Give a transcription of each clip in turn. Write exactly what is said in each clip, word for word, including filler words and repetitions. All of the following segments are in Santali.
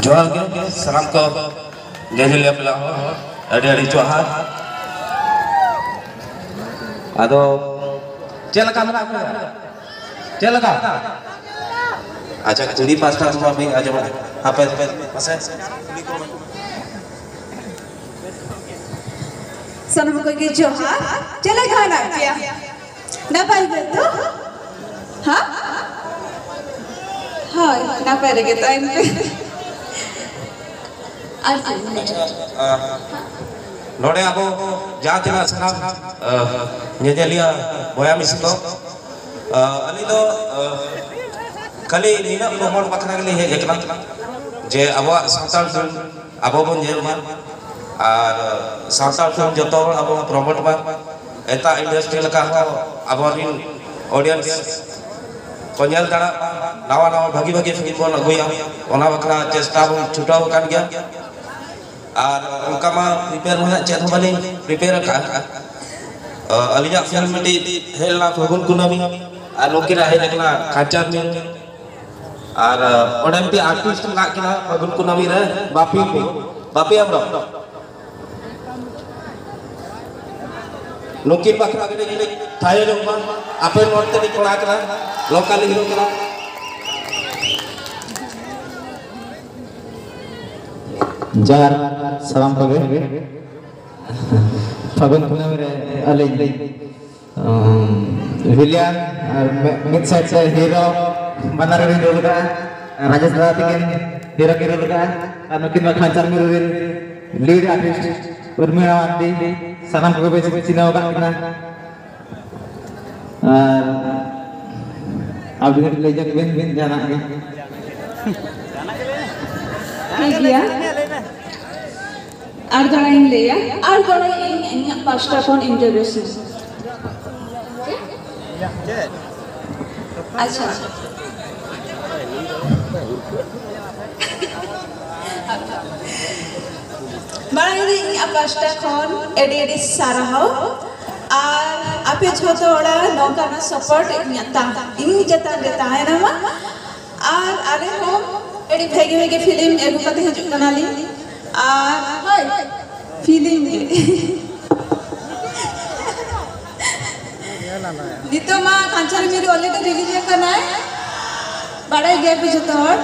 ᱡᱚᱦᱟᱨ ᱜᱮ ᱥᱟᱱᱟᱢ ᱠᱚ ᱧᱮᱧᱮᱞᱤᱭᱟᱹ ᱯᱮᱲᱟ ᱦᱚᱲ, ᱟᱹᱰᱤ ᱟᱹᱰᱤ ᱡᱚᱦᱟᱨ᱾ ᱟᱫᱚ ᱪᱮᱫ ᱞᱮᱠᱟ ᱢᱮᱱᱟᱜ ᱯᱮᱭᱟ? ᱪᱮᱫ ᱞᱮᱠᱟ? ᱟᱪᱪᱷᱟ, ᱠᱩᱲᱤ ᱯᱟᱥᱴᱟ ᱠᱷᱚᱱ ᱢᱟ ᱵᱟᱹᱧ ᱟᱸᱡᱚᱢᱟ᱾ ᱦᱟᱯᱮ, ᱦᱟᱯᱮ, ᱢᱟᱥᱮ᱾ ᱥᱟᱱᱟᱢ ᱠᱚᱜᱮ ᱡᱚᱦᱟᱨ᱾ ᱪᱮᱫ ᱞᱮᱠᱟ ᱢᱮᱱᱟᱜ ᱯᱮᱭᱟ? ᱱᱟᱯᱟᱭ ᱜᱮᱛᱚ? ᱦᱮᱸ? ᱦᱳᱭ, ᱱᱟᱯᱟᱭ ᱨᱮᱜᱮ ᱛᱟᱦᱮᱱ ᱯᱮ᱾ ᱟᱨ ᱪᱮᱫ ᱤᱧ ᱞᱟᱹᱭᱟ? ᱟᱪᱪᱷᱟ, ᱟᱸ, ᱱᱚᱰᱮ ᱟᱵᱚ ᱡᱟᱦᱟᱸ ᱛᱤᱱᱟᱹᱜ ᱥᱟᱱᱟᱢ, ᱟᱸ, ᱧᱮᱧᱮᱞᱤᱭᱟᱹ ᱵᱚᱭᱦᱟ ᱢᱤᱥᱤ ᱠᱚ, ᱟᱸ, ᱟᱹᱞᱤᱧ ᱫᱚ, ᱟᱸ, ᱠᱷᱟᱹᱞᱤ ᱱᱤᱱᱟᱹᱜ ᱯᱨᱚᱢᱳᱴ ᱵᱟᱠᱷᱨᱟ ᱜᱮᱞᱤᱧ ᱦᱮᱡ ᱟᱠᱟᱱᱟ ᱡᱮ ᱟᱵᱚᱣᱟᱜ ᱥᱟᱱᱛᱟᱲ film ᱟᱵᱚ ᱵᱚᱱ ᱧᱮᱞ ᱢᱟ᱾ ᱟᱨ ᱥᱟᱱᱛᱟᱲ film ᱡᱚᱛᱚ ᱦᱚᱲ ᱟᱵᱚ ᱵᱚᱱ ᱯᱨᱚᱢᱳᱴ ᱢᱟ᱾ ᱮᱴᱟᱜ industry ᱞᱮᱠᱟ ᱦᱚᱸ ᱟᱵᱚᱨᱮᱱ audience ᱠᱚ ᱧᱮᱞ ᱫᱟᱲᱮᱭᱟᱜ ᱢᱟ᱾ ᱱᱟᱣᱟ ᱱᱟᱣᱟ ᱵᱷᱟᱹᱜᱤ ᱵᱷᱟᱹᱜᱤ film ᱵᱚᱱ ᱟᱹᱜᱩᱭᱟ, ᱚᱱᱟ ᱵᱟᱠᱷᱨᱟ ᱪᱮᱥᱴᱟ ᱵᱚᱱ ᱪᱷᱩᱴᱟᱹᱣ ᱟᱠᱟᱱ ᱜᱮᱭᱟ᱾ ᱟᱨ ᱚᱱᱠᱟ ᱢᱟ prepare ᱢᱟ ᱦᱟᱸᱜ ᱪᱮᱫ ᱦᱚᱸ ᱵᱟᱹᱞᱤᱧ prepare ᱟᱠᱟᱫᱼᱟ᱾ ᱟᱹᱞᱤᱧᱟᱜ film ᱢᱤᱫᱴᱤᱡ ᱦᱮᱡ ᱞᱮᱱᱟ ᱯᱷᱟᱹᱜᱩᱱ ᱠᱩᱱᱟᱹᱢᱤ, ᱟᱨ ᱱᱩᱠᱤᱱᱟᱜ ᱦᱮᱡ ᱟᱠᱟᱱᱟ ᱠᱟᱧᱪᱟᱨ ᱢᱤᱨᱩ᱾ ᱟᱨ, ᱟᱸ, ᱚᱸᱰᱮ ᱢᱤᱫᱴᱤᱡ artist ᱢᱮᱱᱟᱜ ᱠᱤᱱᱟ ᱯᱷᱟᱹᱜᱩᱱ ᱠᱩᱱᱟᱹᱢᱤ ᱨᱮ, ᱵᱟᱯᱤ ᱠᱚ, ᱵᱟᱯᱤ ᱦᱮᱢᱵᱨᱚᱢ᱾ ᱱᱩᱠᱤᱱ ᱵᱟᱠᱷᱨᱟ ᱜᱮ ᱠᱟᱹᱴᱤᱡ ᱛᱷᱟᱭᱚ ᱧᱚᱜ ᱢᱟ, ᱟᱯᱮ ᱢᱚᱛ ᱛᱮ ᱠᱚᱲᱟ ᱠᱟᱱᱟ, local hero ᱠᱟᱱᱟ᱾ ᱡᱚᱦᱟᱨ ᱥᱟᱱᱟᱢ ᱠᱚᱜᱮ᱾ ᱯᱷᱟᱹᱜᱩᱱ ᱠᱩᱱᱟᱹᱢᱤ ᱨᱮ ᱟᱹᱞᱤᱧ ᱵᱷᱤᱞᱤᱭᱟᱱ ᱟᱨ ᱢᱤ-, ᱢᱤᱫ ᱥᱟᱭᱤᱰ ᱛᱮ ᱦᱤᱨᱳ ᱵᱟᱱᱟᱨ ᱨᱮ ᱨᱳᱞ ᱠᱟᱜᱼᱟ᱾ ᱨᱟᱡᱮᱥ ᱫᱟᱫᱟ ᱛᱟᱹᱠᱤᱱ ᱦᱤᱨᱳ ᱠᱤᱱ ᱨᱳᱞ ᱠᱟᱜᱼᱟ᱾ ᱟᱨ ᱱᱩᱠᱤᱱ ᱢᱟ ᱠᱷᱟᱱᱪᱟᱨ ᱢᱤᱨᱩ ᱨᱮᱱ ᱞᱤᱰ ᱟᱨᱴᱤᱥᱴ ᱩᱨᱢᱤᱞᱟ ᱢᱟᱨᱰᱤ, ᱥᱟᱱᱟᱢ ᱠᱚᱜᱮ ᱯᱮ ᱪᱤᱱᱦᱟᱹᱣ ᱟᱠᱟᱫ ᱠᱤᱱᱟ᱾ ᱟᱨ ᱟᱹᱵᱤᱱ ᱞᱟᱹᱭ ᱧᱚᱜ ᱵᱤᱱ, ᱵᱤᱱ ᱡᱟᱦᱟᱱᱟᱜ ᱜᱮ᱾ ᱴᱷᱤᱠ ᱜᱮᱭᱟ᱾ ᱟᱨ ᱫᱚᱲᱟᱭᱤᱧ ᱞᱟᱹᱭᱟ, ᱟᱨ ᱫᱚᱲᱟᱭᱤᱧ ᱤᱧᱟᱹᱜ ᱯᱟᱥᱴᱟ ᱠᱷᱚᱱ introduction᱾ ᱟᱪᱪᱷᱟ᱾ ᱢᱟᱲᱟᱝ ᱨᱮ ᱤᱧᱟᱹᱜ ᱯᱟᱥᱴᱟ ᱠᱷᱚᱱ ᱟᱹᱰᱤ ᱟᱹᱰᱤ ᱥᱟᱨᱦᱟᱣ᱾ ᱟᱨ ᱟᱯᱮ ᱡᱷᱚᱛᱚ ᱦᱚᱲᱟᱜ ᱱᱚᱝᱠᱟᱱᱟᱜ support ᱤᱧᱟᱹᱜ ᱛᱟ-, ᱤᱧ ᱪᱮᱛᱟᱱ ᱨᱮ ᱛᱟᱦᱮᱱᱟ ᱢᱟ᱾ ᱟᱨ ᱟᱞᱮ ᱦᱚᱸ ᱟᱹᱰᱤ ᱵᱷᱟᱜᱮ ᱵᱷᱟᱜᱮ ᱯᱷᱤᱞᱢ ᱟᱹᱜᱩ ᱠᱟᱛᱮ ᱦᱤᱡᱩᱜ ᱠᱟᱱᱟᱞᱤᱧ᱾ ᱟᱨ ᱦᱳᱭ, ᱯᱷᱤᱞᱢ ᱜᱮ᱾ ᱱᱤᱛᱚᱜ ᱢᱟ ᱠᱟᱧᱪᱚᱱ ᱢᱤᱨᱩ already ᱨᱤᱞᱤᱡᱽ ᱟᱠᱟᱱᱟᱭ, ᱵᱟᱲᱟᱭ ᱜᱮᱭᱟ ᱯᱮ ᱡᱚᱛᱚ ᱦᱚᱲ᱾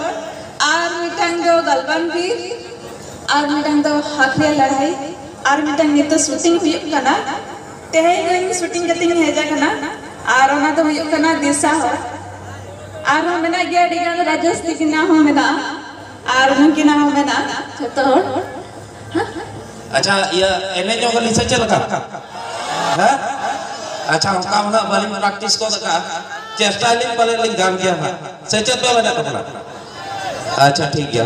ᱟᱨ ᱢᱤᱫᱴᱟᱝ ᱫᱚ ᱜᱟᱞᱵᱟᱱ ᱵᱤᱨ, ᱟᱨ ᱢᱤᱫᱴᱟᱝ ᱫᱚ ᱦᱟᱠ ᱨᱮᱭᱟᱜ ᱞᱟᱹᱲᱦᱟᱹᱭ, ᱟᱨ ᱢᱤᱫᱴᱟᱝ ᱱᱤᱛᱚᱜ ᱥᱩᱴᱤᱝ ᱦᱩᱭᱩᱜ ᱠᱟᱱᱟ᱾ ᱛᱮᱦᱮᱧ ᱫᱚ ᱤᱧ ᱥᱩᱴᱤᱝ ᱠᱟᱛᱮᱧ ᱦᱮᱡ ᱟᱠᱟᱱᱟ, ᱟᱨ ᱚᱱᱟ ᱫᱚ ᱦᱩᱭᱩᱜ ᱠᱟᱱᱟ ᱫᱤᱥᱟ ᱦᱚᱲ᱾ ᱟᱨᱦᱚᱸ ᱢᱮᱱᱟᱜ ᱜᱮᱭᱟ ᱟᱹᱰᱤ ᱜᱟᱱ, ᱨᱟᱡᱮᱥ ᱛᱤᱠᱤᱱᱟᱜ ᱦᱚᱸ ᱢᱮᱱᱟᱜᱼᱟ, ᱟᱨ ᱱᱩᱠᱤᱱᱟᱜ ᱦᱚᱸ ᱢᱮᱱᱟᱜᱼᱟ, ᱡᱚᱛᱚ ᱦᱚᱲ᱾ ᱟᱪᱪᱷᱟ, ᱤᱭᱟᱹ, ᱮᱱᱮᱡ ᱧᱚᱜ ᱟᱹᱞᱤᱧ ᱥᱮ ᱪᱮᱫ ᱞᱮᱠᱟ? ᱦᱮᱸ? ᱟᱪᱪᱷᱟ, ᱚᱱᱠᱟ ᱢᱟ ᱱᱟᱜ ᱵᱟᱹᱞᱤᱧ ᱯᱨᱮᱠᱴᱤᱥ ᱜᱚᱫ ᱟᱠᱟᱫᱼᱟ᱾ ᱪᱮᱥᱴᱟᱭᱟᱞᱤᱧ ᱯᱟᱞᱮ ᱞᱤᱧ ᱜᱟᱱ ᱜᱮᱭᱟ ᱱᱟᱜ᱾ ᱥᱮ ᱪᱮᱫ ᱯᱮ ᱢᱮᱱᱮᱫ ᱛᱟᱵᱚᱱᱟ? ᱟᱪᱪᱷᱟ, ᱴᱷᱤᱠ ᱜᱮᱭᱟ᱾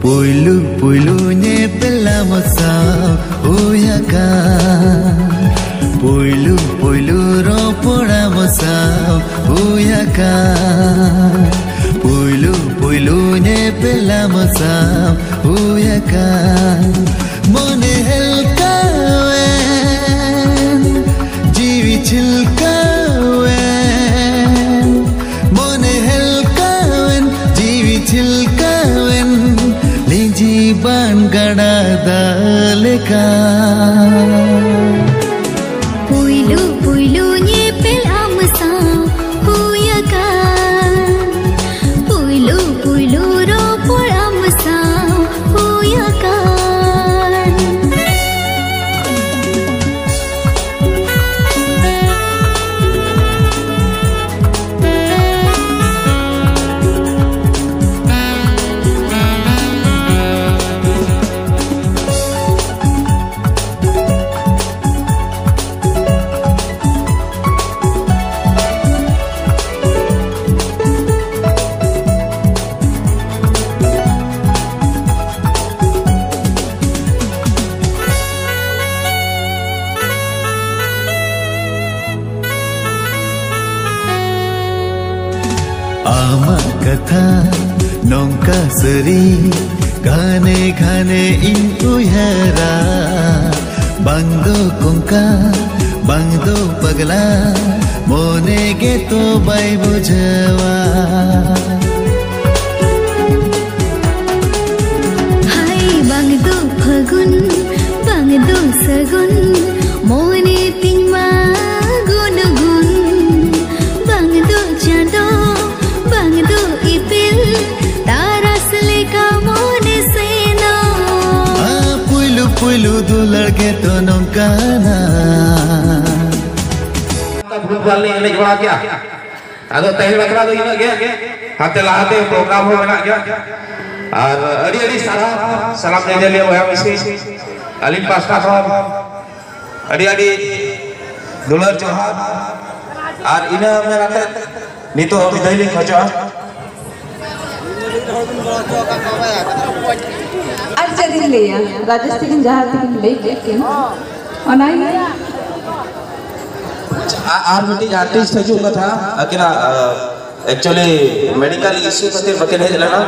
ᱯᱩᱭᱞᱩ ᱯᱩᱭᱞᱩ ᱧᱮᱯᱮᱞ ᱟᱢ ᱥᱟᱶ ᱦᱩᱭ ᱟᱠᱟᱱ, ᱯᱩᱭᱞᱩ ᱯᱩᱭᱞᱩ ᱨᱚᱯᱚᱲ ᱟᱢ ᱥᱟᱶ ᱦᱩᱭ ᱟᱠᱟᱱ, ᱯᱩᱭᱞᱩ ᱯᱩᱭᱞᱩ ᱧᱮᱯᱮᱞ ᱟᱢ ᱥᱟᱶ ᱦᱩᱭ ᱟᱠᱟᱱ, ᱢᱚᱱᱮ ᱦᱮᱞᱠᱟᱣᱮᱱ, ᱡᱤᱣᱤ ᱪᱷᱤᱞᱠᱟᱣᱮᱱ, ᱢᱚᱱᱮ ᱦᱮᱞᱠᱟᱣᱮᱱ, ᱡᱤᱣᱤ ᱪᱷᱤᱞᱠᱟᱣᱮᱱ, ᱞᱤᱸᱡᱤ ᱵᱟᱱ ᱜᱟᱰᱟ ᱫᱟᱜ ᱞᱮᱠᱟ᱾ ᱯᱩᱭᱞᱩ ᱯᱩᱭᱞᱩ ᱧᱮᱯᱮᱞ ᱟᱢ ᱥᱟᱶ ᱦᱩᱭ ᱟᱠᱟᱱ, ᱯᱩᱭᱞᱩ ᱯᱩᱭᱞᱩ ᱨᱚᱯᱚᱲ ᱟᱢ ᱥᱟᱶ ᱦᱩᱭ ᱟᱠᱟᱱ᱾ ᱟᱢᱟᱜ ᱠᱟᱛᱷᱟ ᱱᱚᱝᱠᱟ ᱥᱟᱹᱨᱤ, ᱜᱷᱟᱱᱮ ᱜᱷᱟᱱᱮ ᱤᱧ ᱩᱭᱦᱟᱹᱨᱟ᱾ ᱵᱟᱝ ᱫᱚ ᱠᱚᱝᱠᱟ, ᱵᱟᱝ ᱫᱚ ᱯᱟᱜᱽᱞᱟ, ᱢᱚᱱᱮ ᱜᱮᱛᱚ ᱵᱟᱭ ᱵᱩᱡᱷᱟᱹᱣᱟ᱾ ᱦᱟᱭ ᱵᱟᱝ ᱫᱚ ᱯᱷᱟᱹᱜᱩᱱ, ᱵᱟᱝ ᱫᱚ ᱥᱟᱹᱜᱩᱱ, ᱢᱚᱱᱮ ᱛᱤᱧ ᱢᱟ ᱜᱩᱱᱜᱩᱱ᱾ ᱵᱟᱝ ᱫᱚ ᱪᱟᱸᱫᱚ, ᱵᱟᱝ ᱫᱚ ᱤᱯᱤᱞ, ᱛᱟᱨᱟᱥ ᱞᱮᱠᱟ ᱢᱚᱱᱮ ᱥᱮᱱᱚᱜ᱾ ᱟ, ᱯᱩᱭᱞᱩ ᱯᱩᱭᱞᱩ ᱫᱩᱞᱟᱹᱲ ᱜᱮ ᱛᱚ ᱱᱚᱝᱠᱟᱱᱟ᱾ ᱯᱷᱩᱴᱵᱚᱞ ᱞᱤᱧ ᱮᱱᱮᱡ ᱵᱟᱲᱟ ᱠᱮᱜᱼᱟ᱾ ᱟᱫᱚ ᱛᱮᱦᱮᱧ ᱵᱟᱠᱷᱨᱟ ᱫᱚ ᱤᱱᱟᱹᱜ ᱜᱮ᱾ ᱦᱟᱱᱛᱮ ᱞᱟᱦᱟᱛᱮ ᱯᱨᱳᱜᱨᱟᱢ ᱦᱚᱸ ᱢᱮᱱᱟᱜ ᱜᱮᱭᱟ᱾ ᱟᱨ ᱟᱹᱰᱤ ᱟᱹᱰᱤ ᱥᱟᱨᱦᱟᱣ ᱥᱟᱱᱟᱢ ᱧᱮᱧᱮᱞᱤᱭᱟᱹ ᱵᱚᱭᱦᱟ ᱢᱤᱥᱤ, ᱟᱹᱞᱤᱧ ᱯᱟᱥᱴᱟ ᱠᱷᱚᱱ ᱟᱹᱰᱤ ᱟᱹᱰᱤ ᱫᱩᱞᱟᱹᱲ ᱡᱚᱦᱟᱨ᱾ ᱟᱨ ᱤᱱᱟᱹ ᱢᱮᱱ ᱠᱟᱛᱮ ᱱᱤᱛᱚᱜ ᱵᱤᱫᱟᱹᱭ ᱞᱤᱧ ᱠᱷᱚᱡᱚᱜᱼᱟ᱾ ᱟᱨ ᱪᱮᱫ ᱤᱧ ᱞᱟᱹᱭᱟ, ᱨᱟᱡᱮᱥ ᱛᱟᱹᱠᱤᱱ ᱡᱟᱦᱟᱸ ᱛᱟᱹᱠᱤᱱ ᱞᱟᱹᱭ ᱠᱮᱫ ᱠᱤᱱ, ᱚᱱᱟᱜᱮ᱾ ᱟ-, ᱟᱨ ᱢᱤᱫᱴᱤᱡ ᱟᱨᱴᱤᱥᱴ ᱦᱤᱡᱩᱜ ᱠᱟᱛᱷᱟ, ᱟᱹᱠᱤᱱᱟᱜ, ᱟ, actually medical issue ᱠᱷᱟᱹᱛᱤᱨ ᱵᱟᱹᱠᱤᱱ ᱦᱮᱡ ᱞᱮᱱᱟ᱾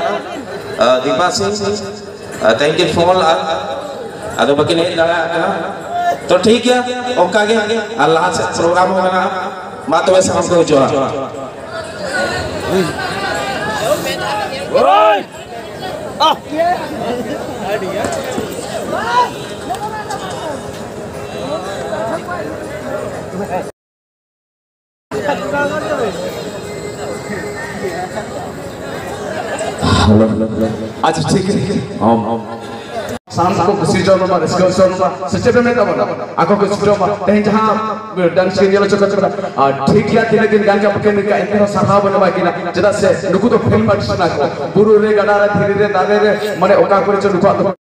ᱟ, ᱫᱤᱯᱟ ᱥᱤᱝ, ᱟ, ᱛᱮᱦᱮᱧ ᱠᱤᱱ ᱯᱷᱳᱱ ᱞᱮᱫᱼᱟ, ᱟᱫᱚ ᱵᱟᱹᱠᱤᱱ ᱦᱮᱡ ᱫᱟᱲᱮᱭᱟᱜ ᱠᱟᱱᱟ᱾ ᱛᱚ ᱴᱷᱤᱠ ᱜᱮᱭᱟ, ᱚᱱᱠᱟ ᱜᱮ, ᱟᱨ ᱞᱟᱦᱟ ᱥᱮᱫ ᱯᱨᱳᱜᱨᱟᱢ ᱦᱚᱸ ᱢᱮᱱᱟᱜᱼᱟ᱾ ᱢᱟ ᱛᱚᱵᱮ ᱥᱟᱱᱟᱢ ᱠᱚ ᱡᱚᱦᱟᱨ᱾ ᱟᱪᱪᱷᱟ, ᱴᱷᱤᱠ ᱜᱮᱭᱟ᱾ ᱦᱚᱸ, ᱦᱚᱸ᱾ ᱥᱟᱱᱟᱢ ᱠᱚ ᱠᱩᱥᱤ ᱦᱚᱪᱚ ᱢᱟ, ᱨᱟᱹᱥᱠᱟᱹ ᱦᱚᱪᱚ ᱢᱟ, ᱥᱮ ᱪᱮᱫ ᱯᱮ ᱢᱮᱱ ᱛᱟᱵᱚᱱᱟ? ᱟᱠᱚ ᱠᱚ ᱥᱮᱴᱮᱨᱚᱜ ᱢᱟ᱾ ᱛᱮᱦᱮᱧ ᱡᱟᱦᱟᱸ ᱰᱟᱱᱥ ᱠᱤᱱ ᱧᱮᱞ ᱦᱚᱪᱚ ᱠᱮᱫ ᱵᱚᱱᱟ, ᱟᱨ ᱴᱷᱤᱠ ᱜᱮᱭᱟ, ᱛᱤᱱᱟᱹᱜ ᱫᱤᱱ ᱜᱟᱱ ᱜᱮ ᱟᱯᱮ ᱠᱤᱱ ᱱᱤᱝᱠᱟ, ᱮᱱᱛᱮ ᱨᱮᱦᱚᱸ ᱥᱟᱨᱦᱟᱣ ᱵᱚᱱ ᱮᱢᱟ ᱠᱤᱱᱟ᱾ ᱪᱮᱫᱟᱜ ᱥᱮ ᱱᱩᱠᱩ ᱫᱚ ᱯᱷᱤᱞᱢ ᱟᱨᱴᱤᱥᱴ ᱠᱟᱱᱟ ᱠᱚ᱾ ᱵᱩᱨᱩ ᱨᱮ, ᱜᱟᱰᱟ ᱨᱮ, ᱫᱷᱤᱨᱤ ᱨᱮ, ᱫᱟᱨᱮ ᱨᱮ, ᱢᱟᱱᱮ ᱚᱠᱟ ᱠᱚᱨᱮ ᱪᱚ ᱱᱩᱠᱩᱣᱟᱜ ᱫᱚ